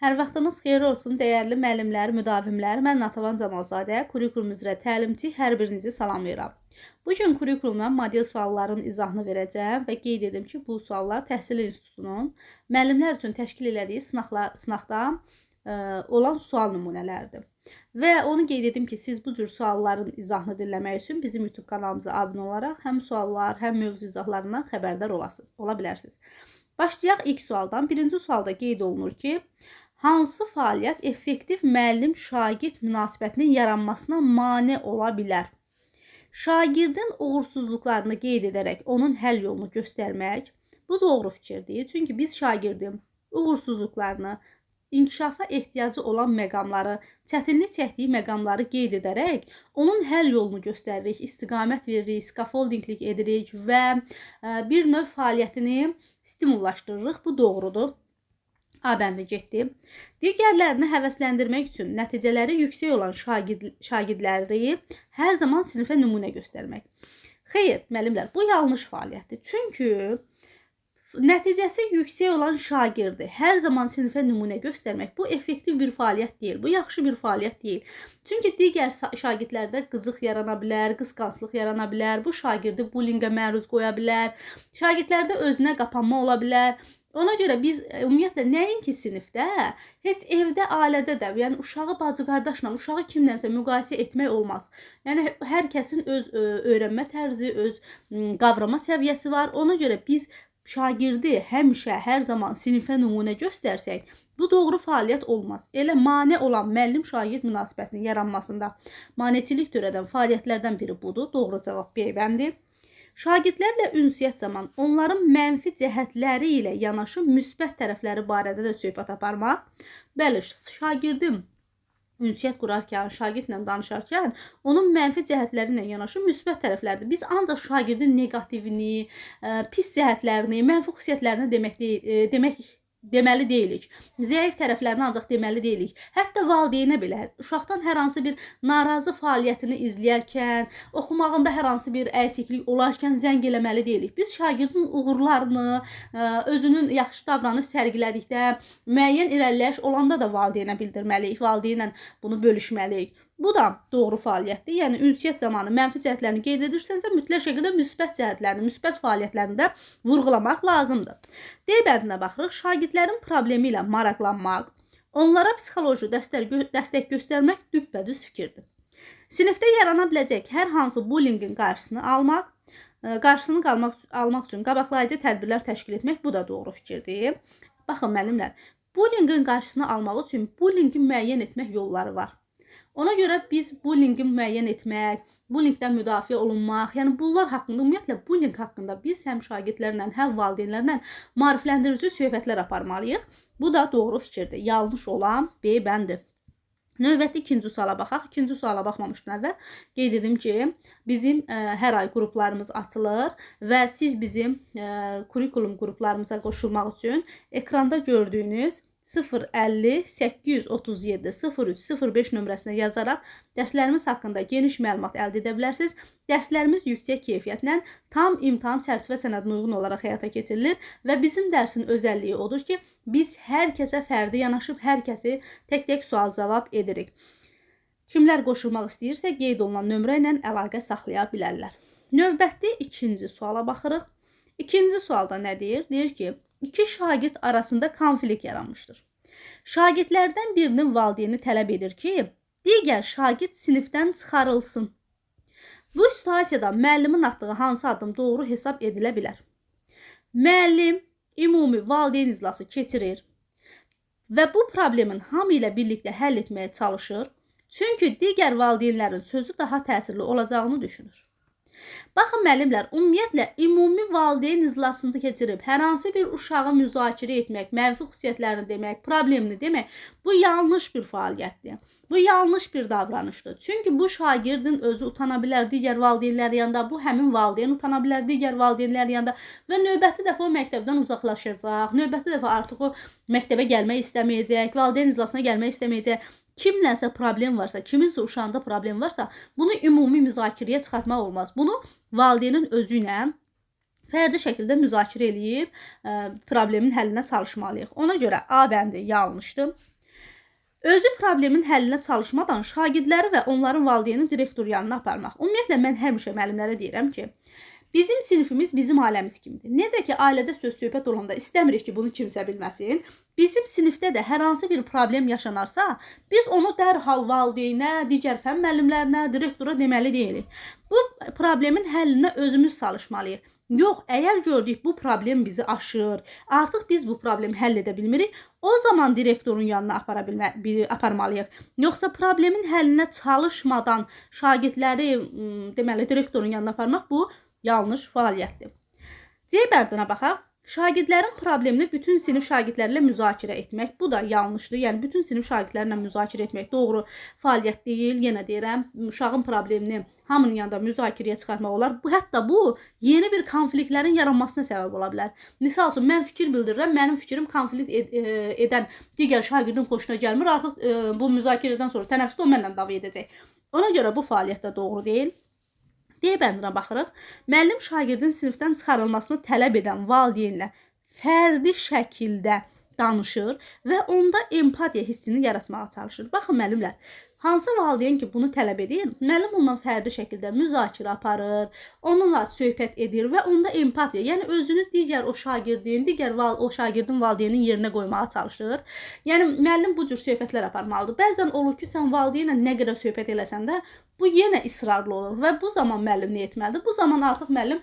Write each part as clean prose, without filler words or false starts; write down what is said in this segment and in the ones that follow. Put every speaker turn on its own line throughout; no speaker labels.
Hər vaxtınız xeyir olsun, dəyərli müəllimlər, müdavimlər. Mən Natavan Camalzadə, kurikulum üzrə təlimçi, hər birinizi salamlayıram. Bu gün kurikulumdan model sualların izahını verəcəm və qeyd edim ki, bu suallar Təhsil İnstitutunun müəllimlər üçün təşkil elədiyi sınaqda olan sual nümunələridir. Və onu qeyd edim ki, siz bu cür sualların izahını dinləmək üçün bizim YouTube kanalımıza abunə olaraq həm suallar, həm mövzu izahlarından xəbərdar ola bilərsiniz. Başlayaq ilk sualdan. Birinci sualda qeyd olunur ki, hansı fəaliyyət effektiv müəllim-şagird münasibətinin yaranmasına mane ola bilər? Şagirdin uğursuzluqlarını qeyd edərək onun həll yolunu göstərmək, bu doğru fikirdir. Çünki biz şagirdin uğursuzluqlarını, inkişafa ehtiyacı olan məqamları, çətinlik çəkdiyi məqamları qeyd edərək onun həll yolunu göstəririk, istiqamət veririk, scaffoldinglik edirik və bir növ fəaliyyətini stimullaşdırırıq. Bu doğrudur. A bəndi getdi. Digərlərini həvəsləndirmək üçün nəticələri yüksək olan şagirdləri hər zaman sinifə nümunə göstərmək. Xeyr, müəllimlər, bu yanlış fəaliyyətdir. Çünki nəticəsi yüksək olan şagirdi hər zaman sinifə nümunə göstərmək bu effektiv bir fəaliyyət deyil, bu yaxşı bir fəaliyyət deyil. Çünki digər şagirdlərdə qıcıq yarana bilər, qısqanclıq yarana bilər, bu şagirdi bullyingə məruz qoya bilər, şagirdlərdə özünə qapanma ola bilər. Ona görə biz ümumiyyətlə nəinki sinifdə, heç evdə, ailədə də, yəni uşağı bacı qardaşla, uşağı kimlənsə müqayisə etmək olmaz. Yəni hər kəsin öz öyrənmə tərzi, öz qavrama səviyyəsi var. Ona görə biz şagirdi həmişə, hər zaman sinifə nümunə göstərsək, bu doğru fəaliyyət olmaz. Elə mane olan müəllim-şagird münasibətinin yaranmasında maneçilik törədən fəaliyyətlərdən biri budur. Doğru cavab B bəndi. Şagirdlərlə ünsiyyət zaman onların mənfi cəhətləri ilə yanaşı müsbət tərəfləri barədə də söhbət aparmaq. Bəli, şagirdim ünsiyyət qurarkən, şagirdlə danışarkən onun mənfi cəhətləri ilə yanaşı müsbət tərəflərdir. Biz ancaq şagirdin neqativini, pis cəhətlərini, mənfi xüsusiyyətlərini deməli deyilik. Zəif tərəflərini ancaq deməli deyilik. Hətta valideynə belə uşaqdan hər hansı bir narazı fəaliyyətini izləyərkən, oxumağında hər hansı bir əksiklik olarkən zəng eləməli deyilik. Biz şagirdin uğurlarını, özünün yaxşı davranış sərgilədikdə, müəyyən irəliləyiş olanda da valideynə bildirməliyik, valideynlə bunu bölüşməliyik. Bu da doğru fəaliyyətdir. Yəni ünsiyyət zamanı mənfi cəhətlərini qeyd edirsənsə, mütləq şəkildə müsbət cəhətlərini, müsbət fəaliyyətlərini də vurğulamaq lazımdır. D bəndinə baxırıq. Şagirdlərin problemi ilə maraqlanmaq, onlara psixoloji dəstək göstərmək düppədüz fikirdir. Sinifdə yarana biləcək hər hansı bullyingin qarşısını almaq, almaq üçün qabaqlayıcı tədbirlər təşkil etmək, bu da doğru fikirdir. Baxın müəllimlər, bullyingin qarşısını almaq üçün bullyingi müəyyən etmək yolları var. Ona görə biz bullyingi müəyyən etmək, bullyingdən müdafiə olunmaq, yəni bunlar haqqında, ümumiyyətlə bullying haqqında biz həm şagirdlərlə, həm valideynlərlə maarifləndirici söhbətlər aparmalıyıq. Bu da doğru fikirdir. Yanlış olan B bəndi. Növbəti ikinci suala baxaq. İkinci suala baxmamışdan əvvəl qeyd edim ki, bizim hər ay qruplarımız açılır və siz bizim kurikulum qruplarımıza qoşulmaq üçün ekranda gördüyünüz 050 837 03 05 nömrəsinə yazaraq dərslərimiz haqqında geniş məlumat əldə edə bilərsiniz. Dərslərimiz yüksək keyfiyyətlə tam imtahan çərçivə sənədinə uyğun olaraq həyata keçirilir və bizim dərsin özəlliyi odur ki, biz hər kəsə fərdi yanaşıb hər kəsi tək-tək sual-cavab edirik. Kimlər qoşulmaq istəyirsə, qeyd olunan nömrə ilə əlaqə saxlaya bilərlər. Növbəti ikinci suala baxırıq. İkinci sualda nə deyir? Deyir ki, iki şagird arasında konflikt yaranmışdır. Şagirdlərdən birinin valideyni tələb edir ki, digər şagird sinifdən çıxarılsın. Bu situasiyada müəllimin atdığı hansı addım doğru hesab edilə bilər? Müəllim ümumi valideyn iclası keçirir və bu problemin hamı ilə birlikdə həll etməyə çalışır. Çünki digər valideynlərin sözü daha təsirli olacağını düşünür. Baxın müəllimlər, ümumiyyətlə ümumi valideyn iclasını keçirib hər hansı bir uşağı müzakirə etmək, mənfi xüsusiyyətlərini demək, problemini demək, bu yanlış bir fəaliyyətdir. Bu yanlış bir davranışdır. Çünki bu şagirdin özü utana bilər digər valideynlər yanında, bu həmin valideyn utana bilər digər valideynlər yanında və növbəti dəfə o məktəbdən uzaqlaşacaq, növbəti dəfə artıq o məktəbə gəlmək istəməyəcək, valideyn iclasına gəlmək istəməyəcək. Kimləsə problem varsa, kiminsə uşağında problem varsa, bunu ümumi müzakirəyə çıxartmaq olmaz. Bunu valideynin özü ilə fərdi şəkildə müzakirə eləyib problemin həllinə çalışmalıyıq. Ona görə A bəndi yanlışdır. Özü problemin həllinə çalışmadan şagirdləri və onların valideyni direktor yanına aparmaq. Ümumiyyətlə, mən həmişə müəllimlərə deyirəm ki, bizim sinifimiz bizim ailəmiz kimidir. Necə ki, ailədə söz-söhbət olanda istəmirik ki, bunu kimsə bilməsin. Bizim sinifdə də hər hansı bir problem yaşanarsa, biz onu dərhal valideynə, digər fənn müəllimlərinə, direktora deməli deyilik. Bu problemin həllinə özümüz çalışmalıyıq. Yox, əgər gördük bu problem bizi aşır, artıq biz bu problemi həll edə bilmirik, o zaman direktorun yanına aparmalıyıq. Yoxsa problemin həllinə çalışmadan şagirdləri, deməli, direktorun yanına aparmaq bu yanlış fəaliyyətdir. C bəndinə baxaq. Şagirdlərin problemini bütün sinif şagirdləri ilə müzakirə etmək. Bu da yanlışdır. Yəni, bütün sinif şagirdləri ilə müzakirə etmək doğru fəaliyyət deyil. Yenə deyirəm, uşağın problemini hamının yanında müzakirəyə çıxartmaq olar. Bu, hətta bu yeni bir konfliktlərin yaranmasına səbəb ola bilər. Misal üçün, mən fikir bildirirəm, mənim fikrim konflikt edən digər şagirdin xoşuna gəlmir. Artıq bu müzakirədən sonra tənəffüsdə o mənlə dava edəcək. Ona görə bu fəaliyyət də doğru deyil. D bəndinə baxırıq. Müəllim şagirdin sinifdən çıxarılmasını tələb edən valideynlə fərdi şəkildə danışır və onda empatiya hissini yaratmağa çalışır. Baxın müəllimlər, hansı valideyn ki bunu tələb edir, müəllim ondan fərdi şəkildə müzakirə aparır, onunla söhbət edir və onda empatiya, yəni özünü digər o şagirdin, digər o şagirdin valideynin yerinə qoymağa çalışır. Yəni müəllim bu cür söhbətlər aparmalıdır. Bəzən olur ki, sən valideynlə nə qədər söhbət eləsən də, bu yenə israrlı olur və bu zaman müəllim nə etməlidir? Bu zaman artıq müəllim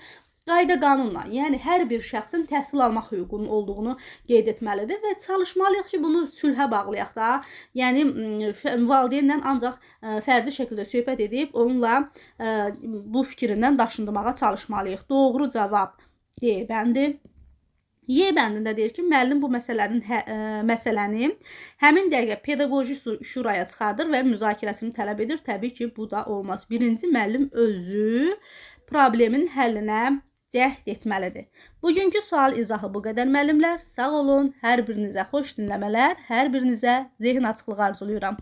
qayda qanunla, yəni hər bir şəxsin təhsil almaq hüququnun olduğunu qeyd etməlidir və çalışmalıyıq ki, bunu sülhə bağlayaq da. Yəni valideynlə ancaq fərdi şəkildə söhbət edib onunla bu fikrindən daşındırmağa çalışmalıyıq. Doğru cavab D bəndi. Y bəndində deyir ki, müəllim bu məsələni həmin dəqiqə pedaqoji şuraya çıxardır və müzakirəsini tələb edir. Təbii ki, bu da olmaz. Birinci, müəllim özü problemin həllinə cəhd etməlidir. Bugünkü sual izahı bu qədər müəllimlər. Sağ olun. Hər birinizə xoş dinləmələr, hər birinizə zehin açıqlığı arzulayıram.